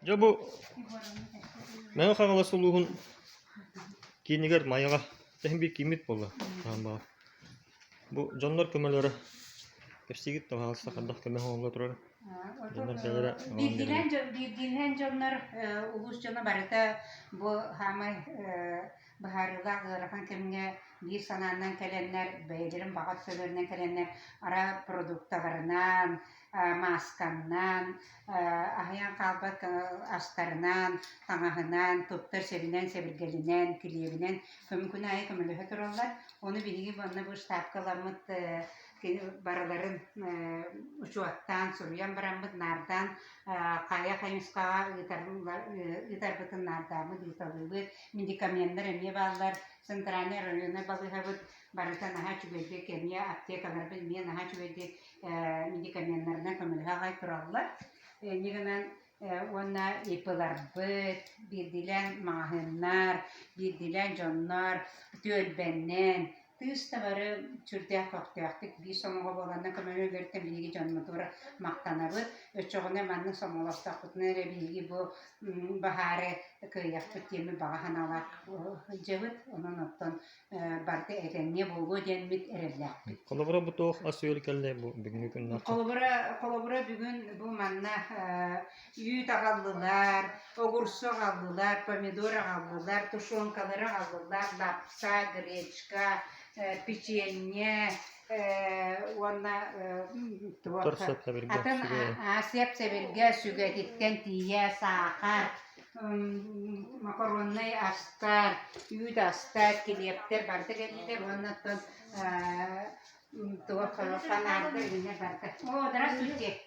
Дьэ бу Мэҥэ Хаҥалас улууһун киинигэр Майаҕа тэһин биир кииммит буолла. Бу дьоннор көмөлөрө кэпсиигит да хаалса хайдах көмө оҥоһулла турар. Дьоннор бэйэлэрэ Биирдиилээн биирдиилээн дьоннор улуус дьоно барыта бу саамай быһаарыылаах ыарахан кэмҥэ биир санаанан кэлэннэр, бэйэлэрин баҕа өттүлэринэн кэлэннэр ара продукталарынан, маасканнан, аһыйан хаалбат астарынан, таҥаһынан, туттар сэбинэн-сэбиргэлинэн, килиэбинэн күн аайы көмөлөһө тураллар. Ону биһиги манна бу штабка ыламмыт барыларын учуоттаан, суруйан бараммыт, наардаан хайа хайысхаҕа ыытарбытын наардааммыт, ыыталыыбыт. Медикаменнар эмиэ бааллар. Центральнай районнай балыыһабыт барыта наһаа үчүгэйдик эмиэ аптекаларбыт эмиэ наһаа үчүгэйдик медикаменнарынан көмөлөһө аҕай тураллар. Инньэ гынан уонна ИП-ларбыт, биирдиилээн маҕаһыыннар, биирдиилээн дьоннор түөлбэннэн тыыс да бары сүрдээх көхтөөхтүк биир сомоҕо буоланнар көмөлөһөллөрүттэн биһиги дьоммутугар махтанабыт. Оччоҕуна маннык сомоҕолостохпутуна эрэ биһиги бу баһаары кыайыахпыт диэммит баҕа санаалаах сылдьабыт. Онон оттон барыта этэҥҥэ буолуо диэммит эрэллээхпит. Холобура бу туох ас-үөл кэллэ бу бүгүҥҥү күннээх? Холобура, холобура бүгүн бу манна үүт аҕаллылар, огурсу аҕаллылар, помидор аҕаллылар, тушенкалары аҕаллылар, лапса, гречка, печенье уонна туох атын сиэп-сэбиргэ сүгэтиттэн тиийэ саахар, макароннай астар, үүт астар, килиэптэр барыта кэллилэр уонна оттон туох фонардар иннэ барыта. О, здравствуйте!